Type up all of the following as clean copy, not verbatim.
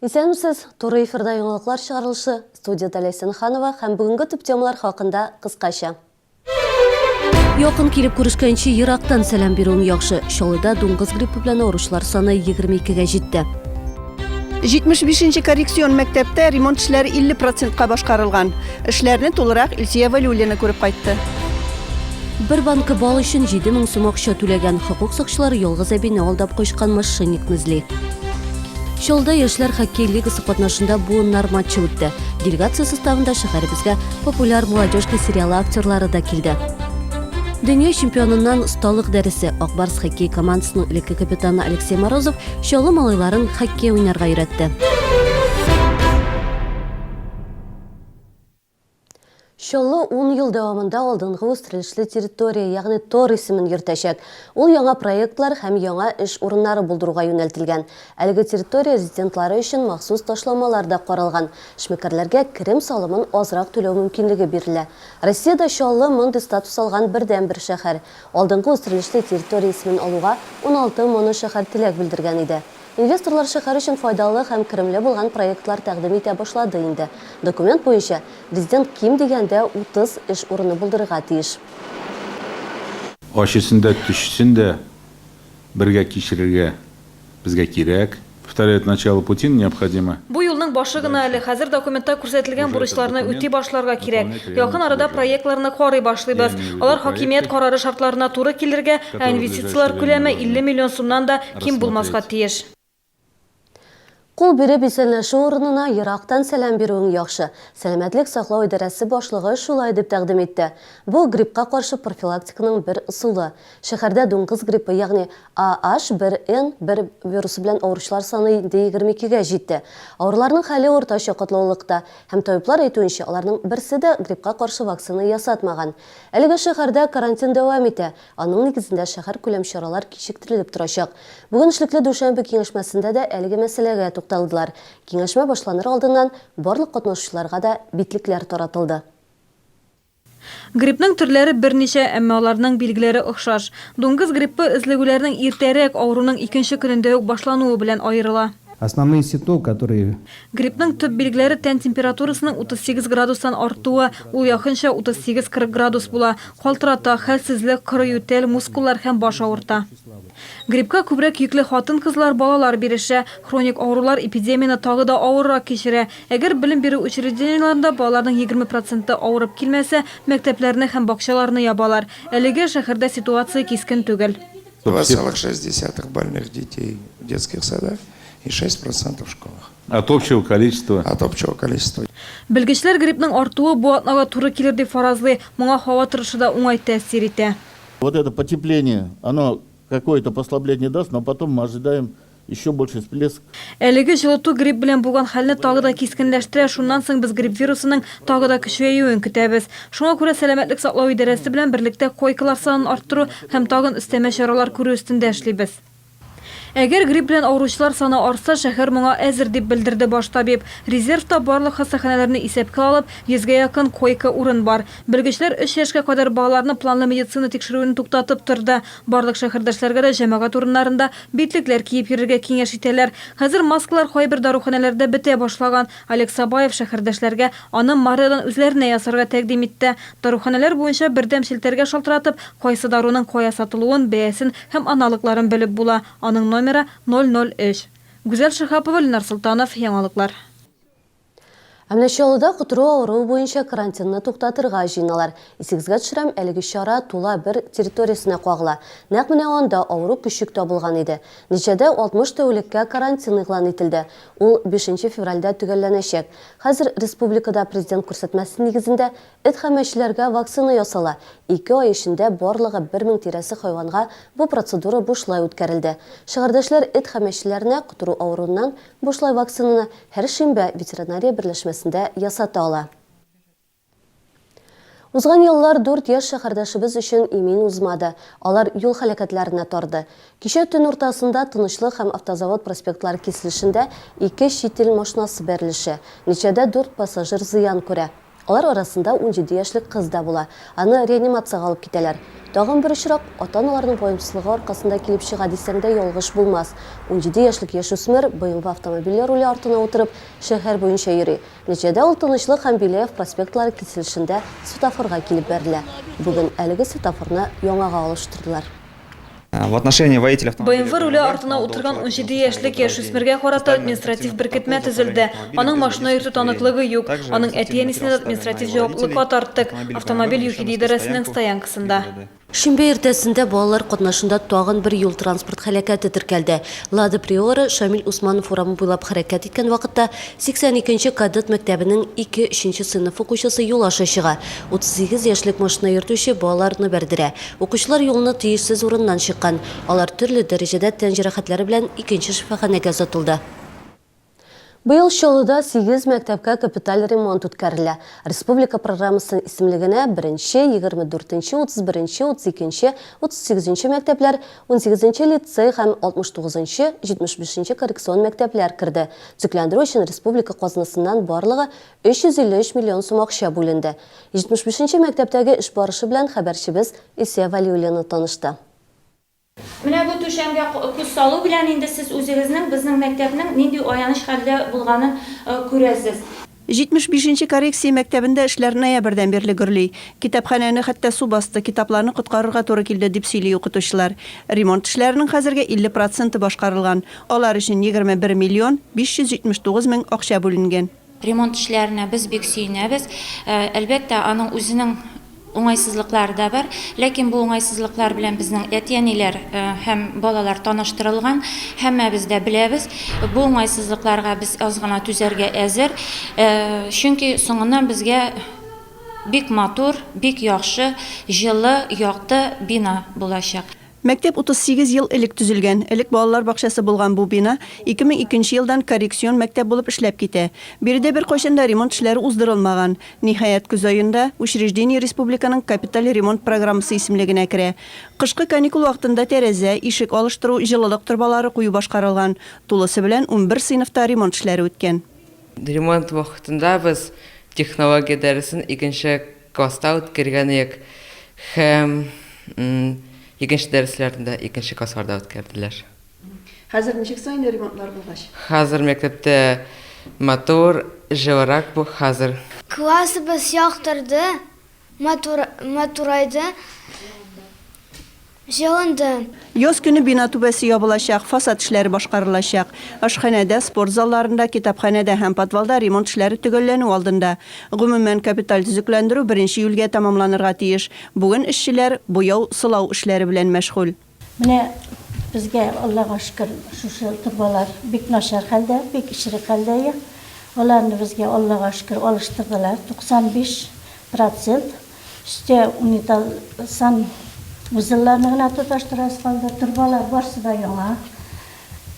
Исәнмесез, туры эфирда яңалыклар чыгарылышы, студиядә Ләйсән Ханова һәм бүгенге төп темалар хакында кыскача. Якын килеп күрешкәнче ерактан сәлам бирүең яхшы. Чаллыда дуңгыз гриппы белән авыручылар саны 22-гә җитте. 75 нче коррекцион мәктәптә ремонт эшләре 50 процентка башкарылган. Эшләрне тулырак Илсөя Вәлиуллина күреп кайтты. Бер банка бал өчен 7000 сум акча түләгән. Хокук сакчылары ялгыз әбине алдап качкан мошенникны эзли. Чаллыда яшьләр хоккей лигасы катнашында буыннар матчы үтте. Делегация составында шәһәребезгә популяр Молодежка сериалы актерлары да килде. Дөнья чемпионыннан осталык дәресе. Ак Барс хоккей командасының элекке капитаны Алексей Морозов Чаллы малайларын хоккей уйнарга өйрәтте. Чаллы ун ел дәвамында алдынгы үстерелешле территория, ягъни ТОР исемен йөртәчәк. Ул яңа проектлар һәм яңа эш урыннары булдыруга юнәлтелгән. Әлеге территория резидентлары өчен махсус ташламалар да каралган, эшмәкәрләргә керем салымын азрак түләү мөмкинлеге бирелә. Россиядә Чаллы мондый статус алган бердәнбер шәһәр. Алдынгы үстерелешле территория исемен алуга 16 моношәһәр теләк белдергән иде. Инвесторлар шәһәр өчен файдалы һәм керемле булган проектлар тәкъдим итә башлады инде. Документ буенча, резидент ким дигәндә 30 эш урыны булдырырга тиеш. Ачысын да, төчесен дә бергә кичерергә безгә кирәк. Повторяю, это начало пути, необходимо. Бу юлның башы гына әле, хәзер документта күрсәтелгән бурычларны үти башларга кирәк. Якын арада проектларны карый башлыйбыз. Алар хакимият карары шартларына туры килергә, ә инвестицияләр күләме 50 миллион сумнан да ким булмаска тиеш. Кул биреп исәнләшү урынына ерактан сәлам бирүең яхшы. Сәламәтлек саклау идарәсе башлыгы шулай дип тәкъдим итте. Бу, гриппка каршы профилактиканың бер ысулы. Шәһәрдә дуңгыз гриппы, ягъни AH1N1 вирусы белән авыручылар саны инде 22 гә җитте. Авыруларның хәле уртача катлаулылыкта һәм табиблар әйтүенчә, аларның берсе дә гриппка каршы вакцина ясатмаган. Әлегә шәһәрдә карантин дәвам итә. Аның нигезендә шәһәркүләм чаралар кичектерелеп торачак. Бүген эшлекле дүшәмбе киңәшмәсендә дә әлеге мәсьәләгә тукталдылар. Киңәшмә башланыр алдыннан барлык катнашучыларга да битлекләр таратылды. Гриппның төрләре берничә, әмма аларның билгеләре охшаш. Дуңгыз гриппы өзлегүләрнең иртәрәк, авыруның икенче көнендә үк башлануы белән аерыла. Основные симптомы, которые. Гриппның төп билгеләре тән температурасының 38 градустан артуы, ул якынча 38-40 градус була, калтырата, хәлсезлек, коры ютәл, мускуллар һәм баш авырта. Гриппка күбрәк йөкле хатын-кызлар, балалар бирешә. Хроник авырулар эпидемияне тагы да авыррак кичерә. Әгәр белем бирү учреждениеләрендә балаларның 20 проценты авырып килмәсә, мәктәпләрне һәм бакчаларны ябалар. Әлегә шәһәрдә ситуация кискен түгел. 2,6 больных детей в детских садах и 6% в школах. От общего количества. От общего количества. Белгечләр гриппның артуы бу атнага туры килер дип фаразлый. Моңа һава торышы да уңай тәэсир итә. Вот это потепление, оно какое-то послабление даст, но потом мы ожидаем еще больший всплеск. Әлеге җылыту грипп белән булган хәлне тагы да кискенләштерә, шуннан соң без грипп вирусының тагы да көчәюен көтәбез. Шуңа күрә сәламәтлек саклау идарәсе белән берлектә койкалар санын арттыру һәм тагын өстәмә чаралар күрү өстендә эшлибез. Әгәр грипп белән авыручылар саны артса, шәһәр моңа әзер, дип белдерде баш табиб. Резервта барлык хастаханәләрне исәпкә алып, йөзгә якын койка-урын бар. Белгечләр өч яшькә кадәр балаларны планлы медицина тикшерүен туктатып торды. Барлык шәһәрдәшләргә дә җәмәгать урыннарында битлекләр киеп йөрергә киңәш итәләр. Хәзер маскалар кайбер даруханәләрдә бетә башлаган. Олег Сабаев шәһәрдәшләргә аны марлядан үзләренә ясарга тәкъдим итте. Даруханәләр буенча бердәм челтәргә шалтыратып, кайсы даруның кая сатылуын, бәясен һәм аналогларын белеп була. Аның номеры, 003. Гүзәл Шиһапова, Ленар Солтанов, Яңалыклар. Ә менә Чаллыда котыру авыруы буенча карантинны туктатырга җыеналар. Исегезгә төшерәм, әлеге чара Тула бер территориясенә кагыла. Нәкъ менә анда авыру көчек табылган иде. Нәтиҗәдә 60 тәүлеккә карантин игълан ителде. Ул бишенче февральдә төгәлләнәчәк. Хәзер республикада президент күрсәтмәсе нигезендә эт һәм мәчеләргә вакцина ясала. Ике ай эчендә барлыгы 1000 тирәсе хайванга бу процедура бушлай үткәрелде. Шәһәрдәшләр эт һәм мәчеләренә котыру авыруыннан Бушлай вакцинаны һәр шимбә ветеринария берләшмәсендә ясата ала. Узган еллар дүрт яшь шәһәрдәшебез өчен имин узмады. Алар юл һәлакәтләренә тарды. Кичә төн уртасында Тынычлык һәм Автозавод проспектлары киселешендә ике чит ил машинасы бәрелешә. Нәтиҗәдә дүрт пассажир зыян күрә. Алар арасында 17 яшьлек кыз да була. Аны реанимациягә алып китәләр. Тагын бер очрак ата-аналарның ваемсызлыгы аркасында килеп чыга дисәң дә ялгыш булмас. 17 яшьлек яшүсмер BMW автомобиле руле артына утырып, шәһәр буенча йөри. Нәтиҗәдә ул Тынычлык һәм Беляев проспектлары киселешендә светофорга килеп бәрелә. Бүген әлеге светофорны яңага алыштырдылар. В отношении водителя автомобиля BMW руле артына утырган 17 яшьлек яшүсмергә карата административ беркетмә төзелде. Аның машина йөртү таныклыгы юк. Аның әти-әнисен дә административ җаваплылыкка тарттык. Автомобиль ЮХИДИ идарәсенең стоянкасында. Шимбә иртәсендә балалар катнашында тагын бер юл-транспорт һәлакәте теркәлде. Лада Приора Шамил Усманов урамы буйлап хәрәкәт иткән вакытта 82 нче кадет мәктәбенең ике өченче сыйныф укучысы юл аша чыга. 38 яшьлек машина йөртүче балаларны бәрдерә. Укучылар юлны тиешсез урыннан чыккан. Алар төрле дәрәҗәдә тән җәрәхәтләре белән икенче шифаханәгә озатылды. Быел Чаллыда сигез мәктәпкә капиталь ремонт үткәрелә. Республика программасы исемлегенә беренче, 24 нче, 31 нче, 32 нче, 38 нче мәктәпләр, унсигезенче лицей һәм 69 нчы, 75 нче коррекцион мәктәпләр керде. Төзекләндерү өчен республика казнасыннан барлыгы 353 миллион сум акча бүленде. 75 нче мәктәптәге эш барышы белән хәбәрчебез Илсөя Вәлиуллина танышты. Менә бу түшәмгә күз салу белән инде сез үзегезнең, безнең мәктәпнең нинди аяныч хәлдә булганын күрәсез. 75 нче коррекция мәктәбендә эшләр ноябрьдән бирле гөрли. Китапханәне хәтта су басты, китапларны коткарырга туры килде, дип сөйли укытучылар. Ремонт эшләренең хәзергә 50 проценты башкарылган. Алар өчен 21 миллион 579 мең акча бүленгән. Ремонт эшләренә без бик сөенәбез. Әлбәттә, аның үзенең уңайсызлыклары да бар. Ләкин бу уңайсызлыклар белән безнең әти-әниләр һәм балалар таныштырылган. Һәммәбез дә беләбез. Бу уңайсызлыкларга без аз гына түзәргә әзер. Чөнки соңыннан безгә бик матур, бик яхшы, җылы, якты бина булачак. Мәктәп 38 ел элек төзелгән. Элек балалар бакчасы булган бу бина 2002 нче елдан коррекцион мәктәп булып эшләп китә. Биредә беркайчан да ремонт эшләре уздырылмаган. Ниһаять, көз аенда учреждение республиканың капиталь ремонт программасы исемлегенә керә. Кышкы каникул вакытында тәрәзә, ишек алыштыру, җылылык торбалары кую башкарылган. Тулысы белән 11 сыйныфта ремонт эшләре үткән. Ремонт вакытында без технология дәресен икенче Класста үткәргән идек һәм икенче дәресләрне дә икенче классларда үткәрделәр. Хәзер ничек соң инде ремонтлар булгач? Хәзер мәктәптә матур, җылырак бу хәзер. Классыбыз яктырды, матур, матурайды. Җылынды. Яз көне бина түбәсе ябылачак, фасад эшләре башкарылачак. Ашханәдә, спорт залларында, китапханәдә һәм подвалда ремонт эшләре төгәлләнү алдында. Гомумән, капиталь төзекләндерү беренче июльгә тәмамланырга тиеш. Бүген эшчеләр буяу, сылау эшләре белән мәшгуль. Менә безгә, Аллага шөкер, шушы торбалар бик начар хәлдә, бик черек хәлдә. Аларны безгә, Аллага шөкер, алыштырдылар. 95 процент. Өстә унитаз, сан узелларны гына тоташтырасы калды. Торбалар барсы да яңа.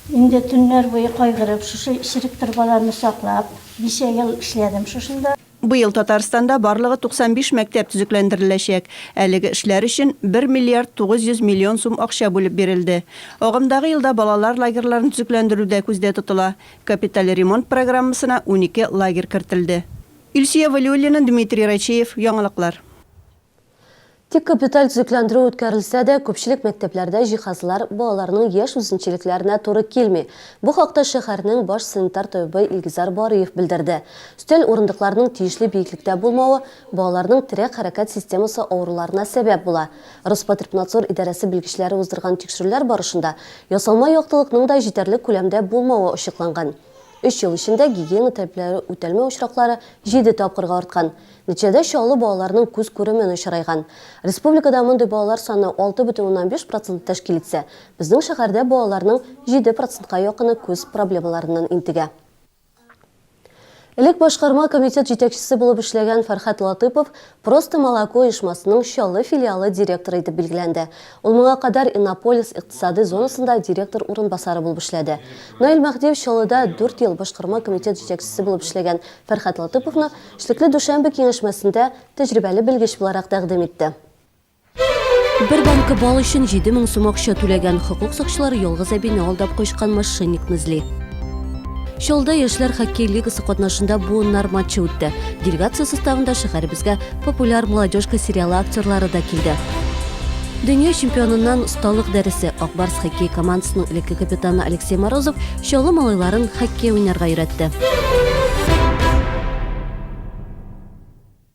Инде төннәр буе кайгырып, шушы черек торбаларны саклап, ничә ел эшләдем шушында. Быел Татарстанда барлыгы 95 мәктәп төзекләндереләчәк. Әлеге эшләр өчен бер миллиард 900 миллион сум акча бүлеп бирелде. Агымдагы елда балалар лагерьларын төзекләндерү дә күздә тотыла. Капиталь ремонт программасына 12 лагерь кертелде. Илсөя Вәлиуллина, Дмитрий Рачеев, Яңалыклар. Тик капиталь төзекләндерү үткәрелсә дә, күпчелек мәктәпләрдә җиһазлар балаларның яшь үзенчәлекләренә туры килми. Бу хакта шәһәрнең баш санитар табибы Илгизәр Барыев белдерде. Өстәл-урындыкларның тиешле биеклектә булмавы балаларның терәк-хәрәкәт системасы авыруларына сәбәп була. Роспотребнадзор идарәсе белгечләре уздырган тикшерүләр барышында ясалма яктылыкның да җитәрлек күләмдә булмавы ачыкланган. Өч ел эчендә гигиена таләпләре үтәлмәү очраклары җиде тапкырга арткан. Нәтиҗәдә Чаллы балаларының күз күреме начарайган. Республикада мондый балалар саны 6,5 процент тәшкил итсә, безнең шәһәрдә балаларның 7 процентка якыны күз проблемаларыннан интегә. Элек башкарма комитет җитәкчесе булып эшләгән Фәрхәт Латыпов Просто молоко оешмасының Чаллы филиалы директоры итеп билгеләнде. Ул моңа кадәр Иннополис икътисадый зонасында директор урынбасары булып эшләде. Наил Мәһдиев Чаллыда дүрт ел башкарма комитет җитәкчесе булып эшләгән Фәрхәт Латыповны Эшлекле дүшәмбе киңәшмәсендә тәҗрибәле белгеч буларак тәкъдим итте. Бер банка бал өчен 7000 сум акча түләгән хокук сакчылары ялгыз әбине алдап качкан мошенникны эзли. Чаллыда яшьләр хоккей лигасы катнашында буыннар матчы үтте. Делегация составында шәһәребезгә популяр Молодежка сериалы актерлары да килде. Дөнья чемпионыннан осталык дәресе Ак Барс хоккей командасының элекке капитаны Алексей Морозов Чаллы малайларын хоккей уйнарга өйрәтте.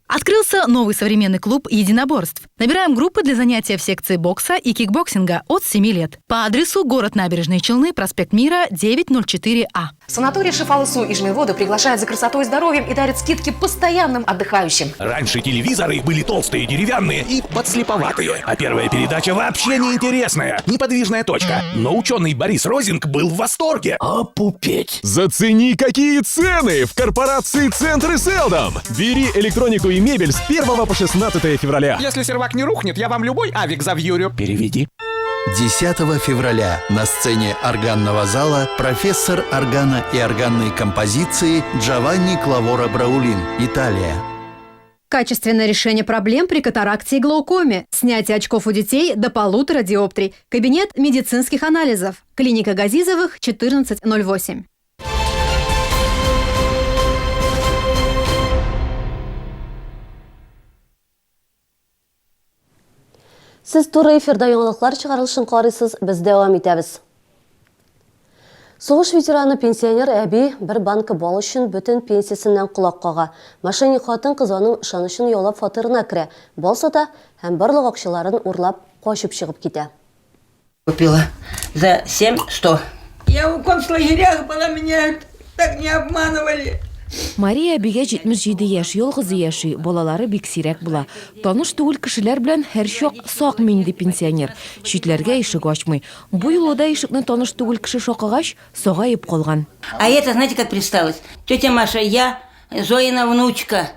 Открылся новый современный клуб единоборств. Набираем группы для занятия в секции бокса и кикбоксинга от 7 лет. По адресу город Набережные Челны, проспект Мира, 904А. Санаторий Шифалысу и Жмиводы приглашает за красотой и здоровьем и дарит скидки постоянным отдыхающим. Раньше телевизоры были толстые, деревянные и подслеповатые. А первая передача вообще неинтересная. Неподвижная точка. Но ученый Борис Розинг был в восторге. Опупеть! Зацени, какие цены в корпорации Центры Селдом! Бери электронику и мебель с 1 по 16 февраля. Если сервак не рухнет, я вам любой авик завьюрю. Переведи. 10 февраля на сцене органного зала профессор органа и органной композиции Джованни Клавора Браулин, Италия. Качественное решение проблем при катаракте и глаукоме. Снятие очков у детей до полутора диоптрий. Кабинет медицинских анализов. Клиника Газизовых, 1408. Сез туры эфирда яңалыклар чыгарылышын карыйсыз, без дәвам итәбез. Сугыш ветераны пенсионер әби бер банка бал өчен бөтен пенсиясеннән колак кага. Мошенник хатын-кыз аның ышанычын яулап фатирына керә, бал сата һәм барлык акчаларын урлап качып чыгып китә. Купила за 7 100. Я в концлагерях была, меня так не обманывали. Мария әбигә 77 яшь, ялгызы яши, балалары бик сирәк була. Таныш түгел кешеләр белән һәрчак сак мин, ди пенсионер. Читләргә ишек ачмый. Бу юлы да ишекне таныш түгел кеше шакыгач, сагаеп калган. А это, знаете, как представилась? Тетя Маша, я Зоина внучка.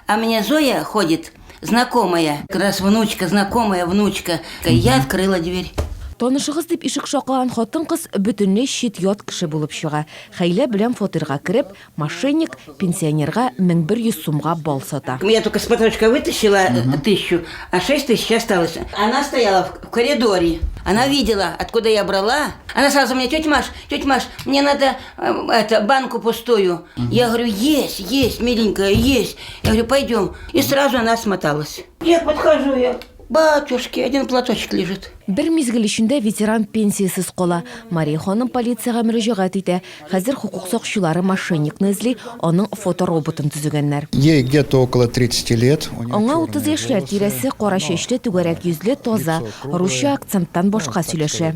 А меня Зоя ходит, знакомая. Как раз внучка, знакомая внучка. Я открыла дверь. Танышыгыз дип ишек шакыган хатын-кыз бөтенләй чит-ят кеше булып чыга. Хәйлә белән фатирга кереп, мошенник пенсионерга 1100 сумга бал сата. Я только с платочка вытащила 1000, а 6000 осталось. Она стояла в коридоре. Она видела, откуда я брала. Она сразу мне: тетя Маш, тетя Маш, мне надо это, банку пустую. Я говорю: есть, есть, миленькая, есть. Я говорю: пойдем. И сразу она смоталась. Я подхожу, я, батюшки, один платочек лежит. Бер мизгел эчендә ветеран пенсиясез кала. Мария ханым полициягә мөрәҗәгать итә. Хәзер хокук сакчылары мошенникны эзли, аның фотороботын төзегәннәр. Ей где-то около 30 лет. Аңа 30 яшьләр тирәсе, кара чәчле, түгәрәк йөзле, таза, русча акценттан башка сөйләшә.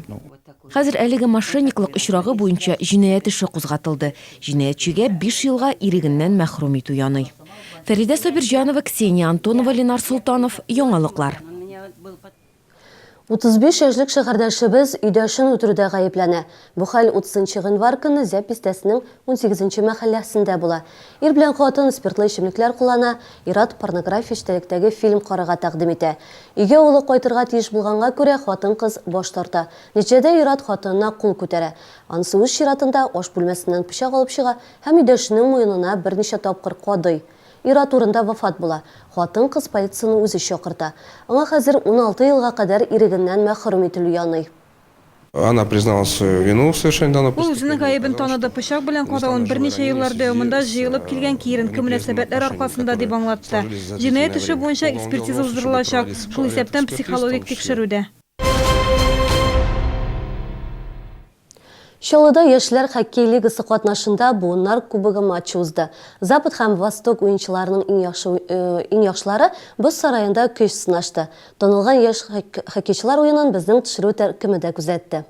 Хәзер әлеге мошенниклык очрагы буенча җинаять эше кузгатылды. Җинаятьчегә 5 елга ирегеннән мәхрүм итү яный. Фәридә Сабирҗанова, Ксения Антонова, Ленар Солтанов, Яңалыклар. 35 яшьлек шәһәрдәшебез өйдәшен үтерүдә гаепләнә. Бу хәл 30 гыйнвар көнне Зәб бистәсенең 18 мәхәлләсендә була. Ир белән хатын спиртлы эчемлекләр куллана, ир-ат порнография эчтәлектәге фильм карарга тәкъдим итә. Өйгә улы кайтырга тиеш булганга күрә, хатын-кыз баш тарта. Нәтиҗәдә ир-ат хатынына кул күтәрә. Анысы үз чиратында аш бүлмәсеннән пычак алып чыга һәм өйдәшенең муенына берничә тапкыр кадый. Ир-ат урында вафат була. Хатын-кыз полицияне үзе чакырта. Аңа хәзер 16 елга кадәр ирегеннән мәхрүм ителү яный. Она признала свою вину в совершении данного Ул үзенең гаебен таныды, пычак белән кадавын берничә еллар дәвамында җыелып килгән киеренке мөнәсәбәтләр аркасында дип аңлатты. Җинаять эше буенча экспертиза уздырылачак, шул исәптән психологик тикшерү дә. Чаллыда яшьләр хоккей лигасы катнашында буыннар кубогы матчы узды. Запад һәм Восток уенчыларының иң яхшы иң яхшылары боз сараенда көч сынашты. Танылган яшь хоккейчылар уенын безнең төшерү төркеме дә күзәтте.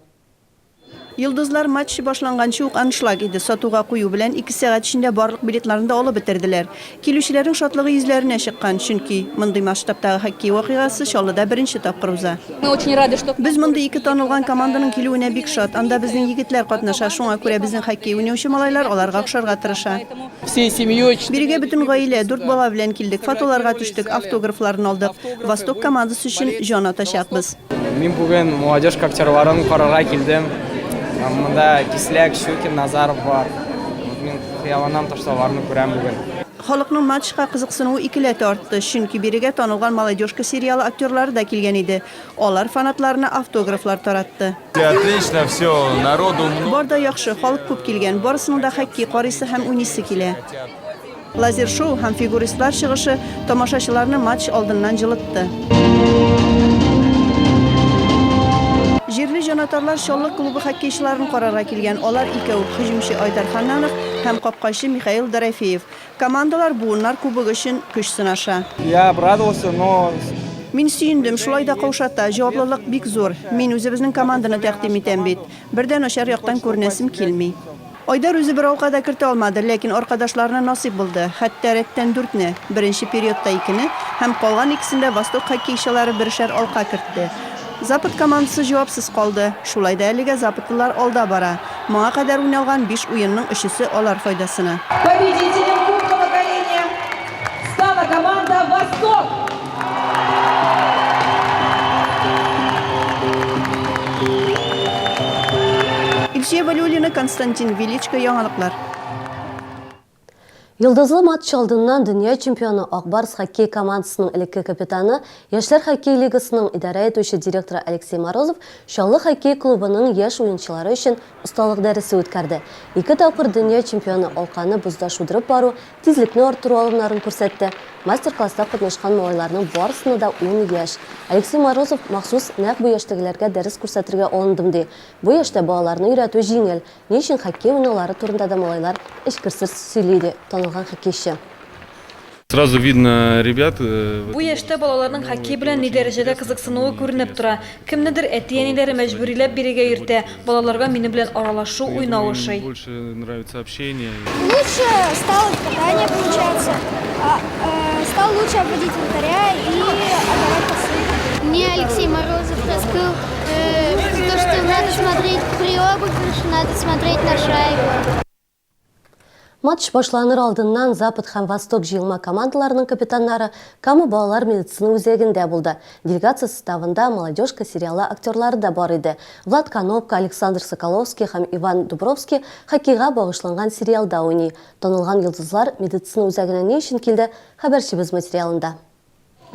Йолдызлар матчы башланганчы ук аншлаг иде. Сатуга кую белән 2 сәгать эчендә барлык билетларны да алып бетерделәр. Килүчеләрнең шатлыгы йөзләренә чыккан, чөнки мондый масштабтагы хоккей вакыйгасы Чаллыда беренче тапкыр уза. Мы очень рады, что Без мондый ике танылган команданың килүенә бик шат. Анда безнең егетләр катнаша, шуңа күрә безнең хоккей уйнаучы малайлар аларга охшарга тырыша. Всей семьей. Бирегә бөтен гаилә, дүрт бала белән килдек. Фотоларга төштек, автографларын алдык. Восток командасы өчен җан атачакбыз. Мин бүген молодежка актерларын карарга килдем. Монда Кисляк, Щукин, Назаров бар. Мин хыялланам, то, что аларны күрәм бүген. Халыкның матчка кызыксынуы икеләтә артты, чөнки бирегә танылган Молодежка сериалы актерлары да килгән иде. Алар фанатларына автографлар таратты. Отлично все, народу много. Бар да яхшы, халык күп килгән, барысының да хоккей карыйсы һәм уйныйсы килә. Лазер-шоу һәм фигуристлар чыгышы тамашачыларны матч алдыннан җылытты. Җирле җанатарлар Чаллы клубы хоккейчыларын карарга килгән. Алар икәү, һөҗүмче Айдар Ханнанов һәм капкачы Михаил Дорофеев. Командалар Буыннар кубогы өчен көч сынаша. Я обрадовался, но. Мин сөендем, шулай да каушата, җаваплылык бик зур. Мин үзебезнең команданы тәкъдим итәм бит. Бер дә начар яктан күренәсем килми. Айдар үзе бер алка да кертә алмады, ләкин аркадашларына насыйп булды. Хәтта рәттән дүртне, беренче периодта икене һәм калган икесендә Восток хоккейчылары берешәр алка кертте. Запад командасы җавапсыз калды. Шулай да әлегә западлылар алда бара. Моңа кадәр уйналган биш уенның өчесе алар файдасына. Победителем Кубка поколения стала команда Восток! Илсөя Вәлиуллина, Константин Величко, Яңалыклар. Йолдызлы матч алдыннан дөнья чемпионы Ак Барс хоккей командасының элекке капитаны, Яшьләр хоккей лигасының идарә итүче директоры Алексей Морозов Чаллы хоккей клубының яшь уенчылары өчен осталык дәресе үткәрде. Ике тапкыр дөнья чемпионы алканы бозда шудырып бару, тизлекне арттыру алымнарын күрсәтте. Мастер-класста катнашкан малайларның барысына да ун яшь. Алексей Морозов махсус нәкъ бу яшьтәгеләргә дәрес күрсәтергә алындым, ди. Бу яшьтә балаларны өйрәтү җиңел. Ни өчен хоккей уйнаулары турында да малайлар эчкерсез сөйли, ди танылган хоккейчы. Сразу видно ребят. Э, Бу яшьтә балаларның хоккей белән ни дәрәҗәдә кызыксынуы күренеп тора. Кемнедер әти-әниләре мәҗбүриләп бирегә йөртә. Балаларга минем белән аралашу, уйнау ошый. Больше нравится общение. Лучше стало катание получаться, э, стал лучше обводить вратаря и отдавать пасы. Мне Алексей Морозов раскрыл э, то, что надо смотреть при обыгрыше, надо смотреть на шайбу. Матч башланыр алдыннан Запад һәм Восток җыелма командаларының капитаннары Кама балалар медицина үзәгендә булды. Делегация составында Молодежка сериалы актерлары да бар иде. Влад Конопка, Александр Соколовский һәм Иван Дубровский хоккейга багышланган сериалда уйный. Танылган йолдызлар медицина үзәгенә ни өчен килде, хәбәрчебез материалында.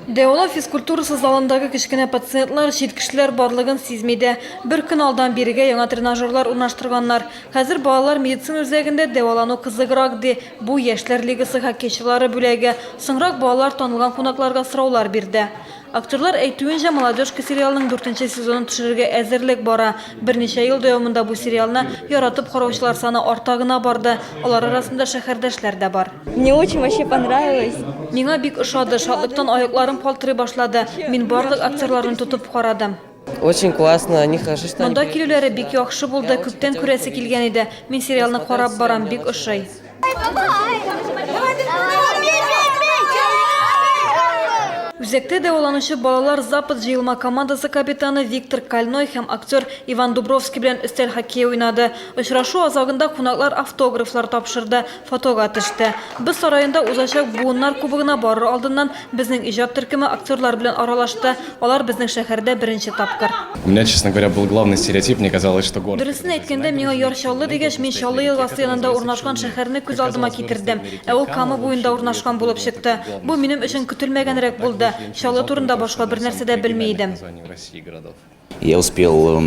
Дәвалау физкультурасы залындагы кечкенә пациентлар чит кешеләр барлыгын сизми дә. Бер көн алдан бирегә яңа тренажерлар урнаштырганнар. Хәзер балалар медицина үзәгендә дәвалану кызыграк, ди. Бу, Яшьләр лигасы хоккейчылары бүләге. Соңрак балалар танылган кунакларга сораулар бирде. Актерлар әйтүенчә, Молодежка сериалының дүртенче сезонын төшерергә әзерлек бара. Берничә ел дәвамында бу сериалны яратып караучылар саны арта гына барды. Алар арасында шәһәрдәшләр дә бар. Мне очень вообще понравилось. Миңа бик ошады, шатлыктан аякларым калтырый башлады. Мин барлык актерларны тотып карадым. Очень классно, они хорошо, что Монда килүләре бик яхшы булды, күптән күрәсе килгән иде. Мин сериалны карап барам, бик ошый. Үзәктә дәваланучы балалар Запад җыелма командасы капитаны Виктор Кальной һәм актер Иван Дубровский белән өстәл хоккее уйнады. Очрашу азагында кунаклар автографлар тапшырды, фотога төште. Боз сараенда узачак Буыннар кубогына барыр алдыннан безнең иҗат төркеме актерлар белән аралашты. Алар безнең шәһәрдә беренче тапкыр. У меня, честно говоря, был главный стереотип, мне казалось, что город... Дөресен әйткәндә, миңа Яр Чаллы дигәч, мин Чаллы елгасы янында урнашкан шәһәрне күз алдыма китердем. Ә ул Кама буенда урнашкан булып чыкты. Бу минем өчен көтелмәгәнрәк булды. Чаллы турында башка бернәрсә дә белми идем. Я успел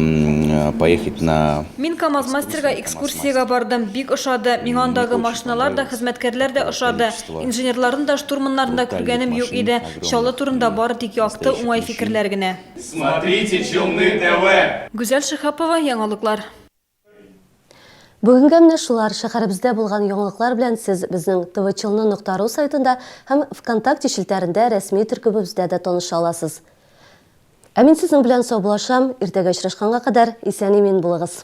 поехать на... Мин КАМАЗ-мастерга экскурсиягә бардым, бик ошады. Миңа андагы машиналар да, хезмәткәрләр дә ошады. Инженерларны да, штурманнарны да күргәнем юк иде. Чаллы турында бары тик якты, уңай фикерләр генә. Смотрите Челны ТВ! Гүзәл Шиһапова, Яңалыклар. Бүгенгә менә шулар. Шәһәребездә булган яңалыклар белән сез безнең tvchelny нокта ру сайтында һәм ВКонтакте челтәрендә рәсми төркемебездә дә таныша аласыз. Ә мин сезнең белән саубуллашам, иртәгә очрашканга кадәр исән-имин булыгыз.